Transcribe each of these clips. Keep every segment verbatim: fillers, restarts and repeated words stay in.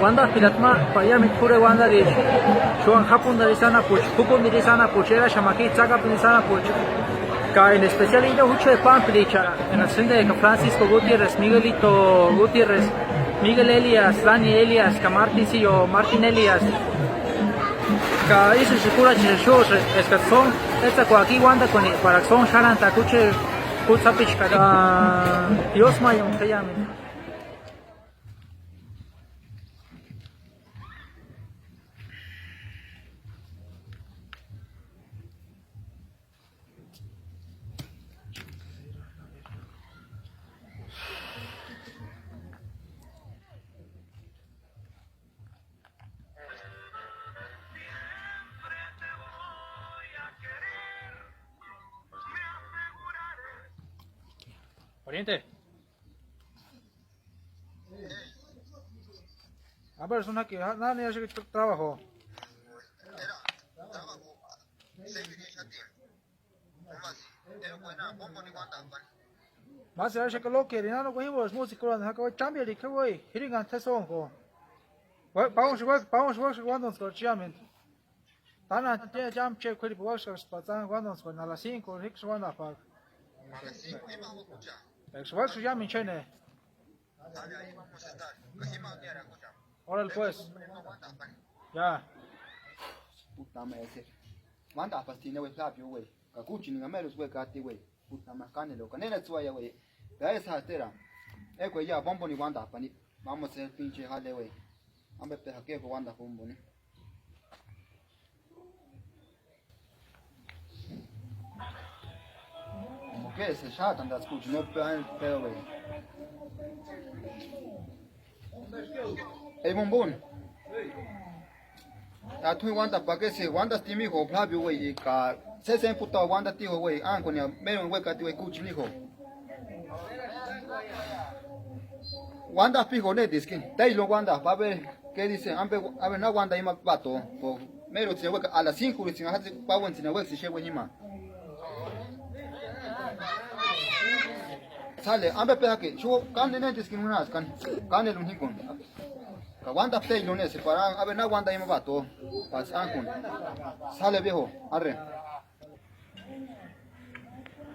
Uandajpirati ma paiamenti p'urhe uandaricha, Juan japundarisï anapuecha, p'ukundirisï anapuecha, eraxamaki tsakapinisï anapuecha, ka en especial inde jucheti pámpiricha, enkatsï jinteka Francisco Gutiérrez, Miguelito Gutiérrez, Miguel Elías, Dani Elías, ka Martincillo Martín Elías, ka ísïksï kurhachini xúsï eskats'ï sóntku etsakuaka i uandakuani, para que sóntku xarhantaaka jucheti kutsapichka, ka Dios ma iámu teiamini. Pariente. A ver, son aquí, ah, nani hace tra- trabajo. Más se hace que lo que no, no cogimos música, no, no, no, cambia de que voy, hiringan tesongo. Vamos, vamos, vamos, vamos, vamos, con chiamen. Tana, te jam che, kuri, vamos, vamos, a las cinco, hik, vamos, a las cinco, ima, vamos, ya. Ex, vamos, ya, mi chene. Órale, pues. Ya. Puta madre, ese. Manda a pastina, güey, Flavio, güey. Ka kuchini nga meros, güey, kati, güey. Puta madre, kánelo, ka nena tsuaia, güey. Ya esa tera. Eh, güey, ya, bomboni uandapani. Vamos a hacer pinche jale, güey. Ambe pe jakeko uanda bomboni. Como que se xátantatskuchi no pe- pedo, güey. Ey, bombón. A t'u uandapakesi, uandasti, mijo, Flavio, güey, ka sési emputado uandati, hijo, güey, ankonia mero, güey, kati, güey, kuchini, hijo. Uandap'i, hijo, ne diskin. Teilo uandap'a, a ver, ¿qué dice? Ambe, a ver, na uanda ima vato. Mero tsi, güey, a las cinco, güey, tsi, ajatsi, pa, güey, tsi, na, güey, si, she, güey, ima. Sale, ambe, pe, jake, chu, kane, ne diskin, unas, kan, kane, lo, jikon. Ka uandap'i, teilo, ne, separa, a ver, na uanda ima vato. Pas, ankun. Sale, viejo, arre.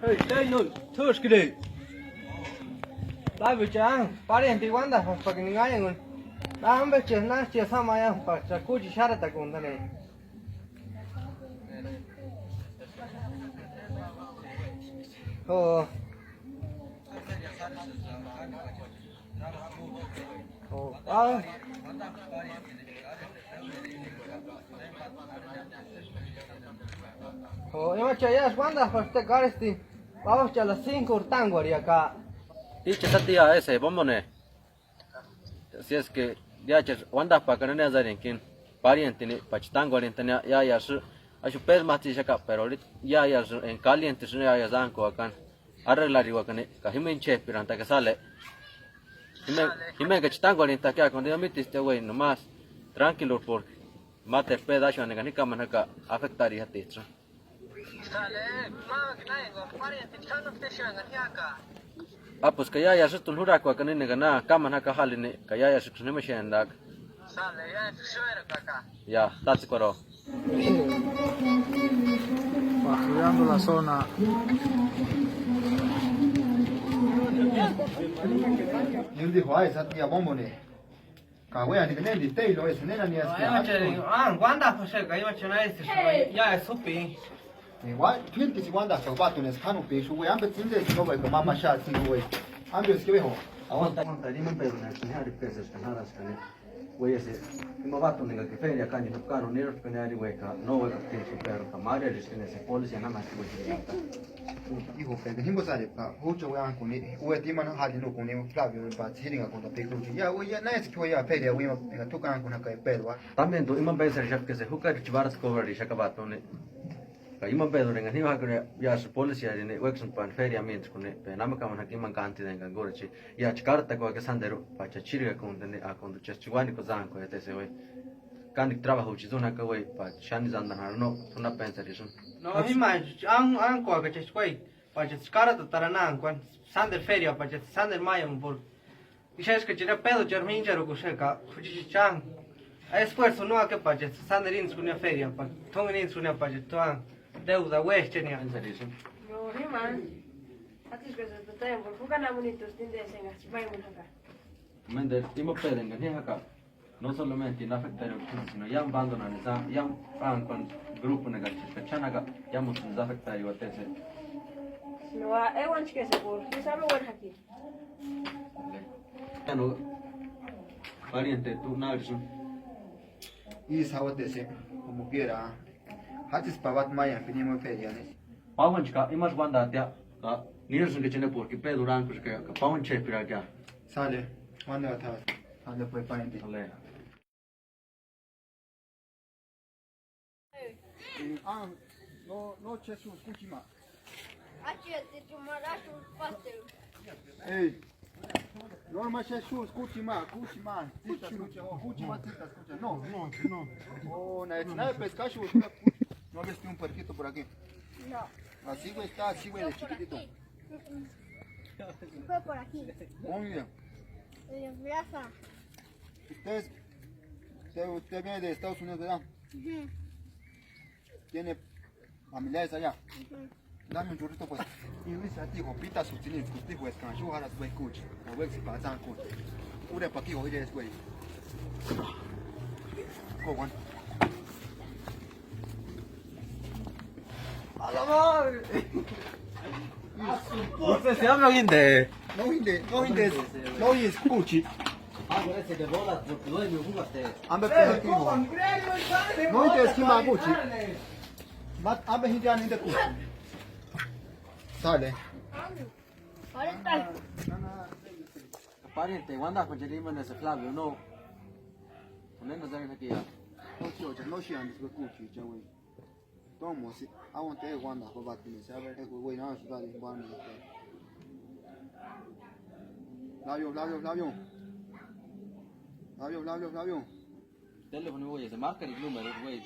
Hey, tei no, tūskiri. Tábicha, parienti uandapaspakini ngañenguni. Námbeche, náchia samaiampaka, cha kuchi xáratakundani. Jo. Jo, ah. Jo, ima cha iásï uandap'asti karesti, pauachi a las cinco tankuarhiaka. Ícheti satia ese, bombone. Si es que iácheri uandap'akani ne azarienkini, parientini, pachi tankuarhintani iáiasï, axu pési mátsï ixaka, pero orhita iáiasï enka kalientesï iáiasï ánkuakani. Arreglarhiuakani ka jima inchejpirantaka sale. Jima, jima enkachi tankuarhintakia, cuando ya mítistia, güey, nomás tranquilo, porque máteru pedachuani enkani ni kamani jaka afectarixatits'ï. Sale, ma, na enka parientini xáni no tésï enkani jiáka. Ah, pues ka iáiasïtuni jurhakuakani enka na kamani jaka jalini, ka iáiasïksïni jima xéntaaka. Sale, ya, entonces yo era acá. Ya, tátsekuarhu. Patrullando la zona. Yo dijo, ay, esa tía, bombone. Ka güey, ani neni teilo ese, nena ni es que. Ay, macheri, ah, uandap'axaka, ay, macheri, na ese, ya, es supi. Igual, twenty si uandap'aka vato nes kanu pe, güey, ambe tsinde, no, güey, como mamá ya, sí, güey. Ambe es que viejo. Aguanta, aguanta, dime un pedo, na, ni ari pesos, ka nada, ka ni. Güey, ese, ima vato, nenka ke feria, ka ni, no, ka no, ni, ka ni ari, güey, ka, no, güey, ka, que, pero, ka, María, es que, ese, policía, nada más, güey. Hijo, pero, jimbo sale, pa, jucha, güey, ankuni, güey, ti, mano, jali, no, kuni, Flavio, pa, tsiri, ka, kuni, pe, jucha, ya, güey, ya, na, es que, güey, ya, feria, güey, venga, tú, ka, ankuni, ka, pedo, va. También, tú, ima, pensar, ya, que se, juca, chivaras, cobrar, y, saca, vato, ne. Ka ima pedorhenhani jima jakani iásï policiarini uéksïni páni feria amintskuni, pe námakamani jaki imani kantidenka ankurhechi, iáchi káratakuaka sánteru, pa cha ch'irikakuntani, a cuando cha chiuanikuasï ánkuetesï, güey. Kánikua trabajuchi isï úni jaka, güey, pa xáni sántanharhi no, t'u na péntsarhisïni. No, jima ánkuaka cha, güey, pa cha káratatara na ankuani, sánteru feria, pa cha sánteru maiamu puru. Ixaxkachini Pedrucharhu míncharukuxaka, juchichi chángu. Esfuerzo no akepachesti, sánderu íntsï junia feriapani, t'úngeni íntsï junia pacha t'uángu. Deuda uéjchenia. No, jimani. Atiskuesï tutayampuru jukani amonitusï tindesengachi maimuni jaka. Ménderu ima Pedru engani ji jaka, no solamente na afectariuati, sino iámu bandonani, iámu pánkuani grupuni engachi ka ch'ánaka, iámusïni afectariuati ese. No, ewanchkesï puru, isame uénhaki. Bueno, pariente, tu nári sun. Ísï jauati ese, como quiera. Játsïsï pauati maiampini imani feriani. Pauanchka, imasï uandaatia, ka niásïnga chene porque Pedru urhankuxaka, ka pauanchejpirakia. Sale, uandaatia. Sale, pues, pariente. Sale. Ah, no, no, Jesús, kuchima. Acheti chumara chupaste. Ey. No, más Jesús, kuchima, kuchima. Tita, escucha, oh, kuchima, tita, escucha. No. No, no. Oh, na, na, pescado, no ves un puerquito por aquí. No. Así, güey, está así, güey, de chiquitito. Fue por aquí. Muy bien. Gracias. Ustedes, usted, usted viene de Estados Unidos, ¿verdad? Ujú. Tiene familiares allá. Ujú. Dame un churrito, pues. Y dice a ti, gopita, su tini, su ti, pues, can yo ahora, güey, cuchi. La güey, si pasa, cuchi. Una pa' aquí, oye, es, güey. Go, Juan. ¡A la madre! No sé si habla alguien de. No, gente, no, gente, no, y escuchi. Ah, parece que bolas, porque no me jugaste. Ambe, pero aquí no. No, gente, es que me guchi. Mat, ambe, gente, ya ni de cuchi. Sale. Pariente, uandajkuani cherimani ese Flavio, no. Nena sani jaki ya. No, sí, ocha, no, sí, antes, güey, cuchi, ya, güey. Tomo, sí. Aguanta, eh, Wanda, jobatini, se abre, eh, güey, nada, se está disparando. Flavio, Flavio, Flavio. Flavio, Flavio, Flavio. Teléfono, güey, se marca el número, güey.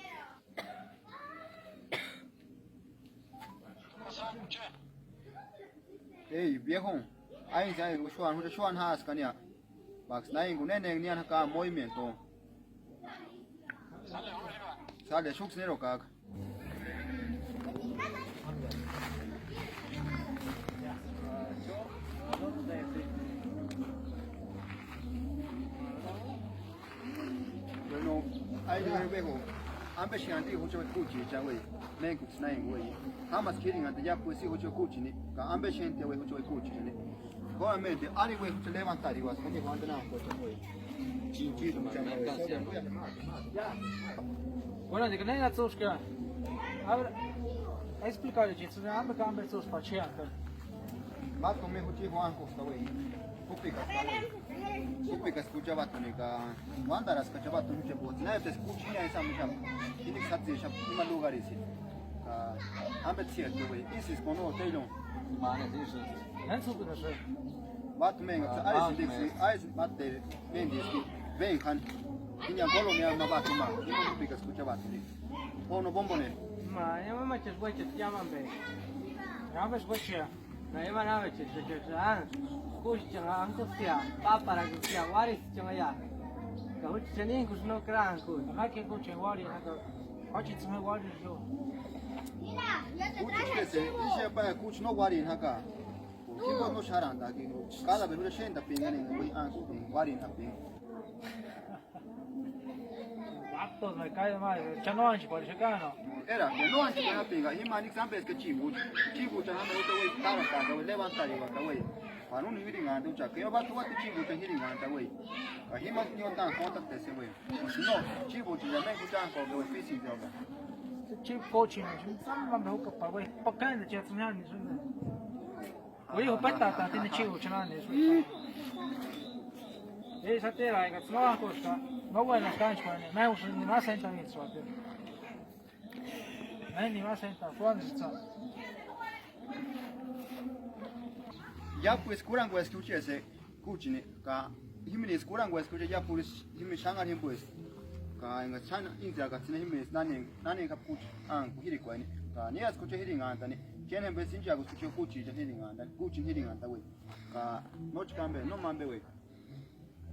Ey, viejo. Ay, ay, usuan, usuan has, kania. Baks, na, ingu, ne, ne, nian, acá, movimiento. Sale, shuks, nero, kaka. Bueno, ay, güey, ambe xanti jucho kuchi, cha, güey. Menku, snain, güey. Jamas kirin ante ya, pues, sí, jucho kuchini. Ka ambe xente, güey, jucho kuchini. Obviamente, ari, güey, jucho levantari, güey, kani, güey, ante na, pues, güey. Chinchito, mucha, güey. Ya. Bueno, de que nadie la tusca. A ver, explícale, chicos, ambe, ambe, tus pachean. Más o menos, juchi, Juan, Costa, güey. Kupika, kupika, escucha, vato, nika. Wandaraska chavatu mucha botsi. Nadie te escucha, nadie sabe mucha. Tiene que saber, ima lugares. Ka, ambe cierto, güey. Isis kono, teilo. Mane, isis. Nensu, pero se. Vatu menga, ah, aisi, diksi, aisi, mate, mendiski. Ven, han. Tiña kolonia, ma vatu, ma. Ima kupika, escucha, vatu, ni. Ono, bombone. Ma, ya mama, chas, güey, chas, ya, mambe. Ya, ves, güey, ya. Ka imani ambecha, ah, kuchichani ankustia, páparakustia, uáristichani ya. Ka jucha chani enkusti no kráankusti. Jaki kuchi uárini jaka. Juchitsï ma uárini yo. Kuchi, ise pa kuchi no uárini jaka. Jimbo no xarantaki. Cada vez jucha xentapingani, uárini japinga. Vatos, me cae mal. Cha no anchi por checano. Era, que no anchi por checano, ima ni sambe es que chibu. Chibu cha no te voy para acá, güey, levantar y va, güey. Para un hiri nganda, cha, que yo va tu va chibu te hiri nganda, güey. Ahí más ni tan conta te ese, güey. Si no, chibu te ya me escuchan con que difícil de hablar. Chibu coche, no, samba me hoka pa, güey. Pa cae de chat ni. Uy, jupetata tiene chivo, chenani. Ey, satera, enka tsï no ankuska, no buenas kanchpani, na usïni ni ma senta mitsuati. Na ni ma senta, fuanitsa. Ya, pues, kurankueski juchesi kuchini, ka jimini kurankueski juchesi, ya, pues, jimini xanhari jimpoesi. Ka enka xáni íntsïakatsïni jimini nani, nani japu kuchi ánku jirikuani. Ka niásï kuchi jirinhantani, chéni jempesï ínchaakusï kuchi kuchichani jirinhantani, kuchini jirinhantaueni. Ka nóchi kampe, no mampe, güey.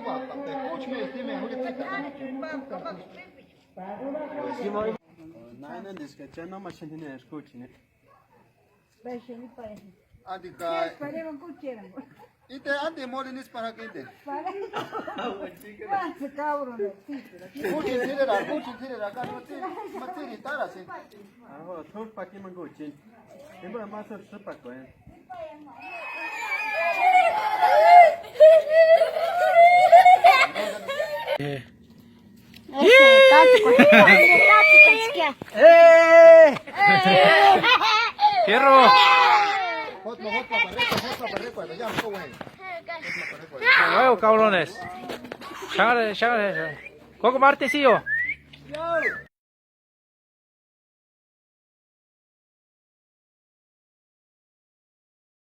Índu ma, pa, pe, kúchi me, este me, júri tsita. Naina, diska, cha, no ma xáni jini eskuchini. Andi kai. Ite, andi moli nis para kente. Kúchi tírera, kúchi tírera, ka no tiri, ma tiri tara si. Ajo, thur paki manguchin. Imba ma sor supa koen. ¡Eh! ¡Fierro! ¡Vaya, cabrones! ¡Chángale, chángale, chángale! ¡Coco Martes, tío!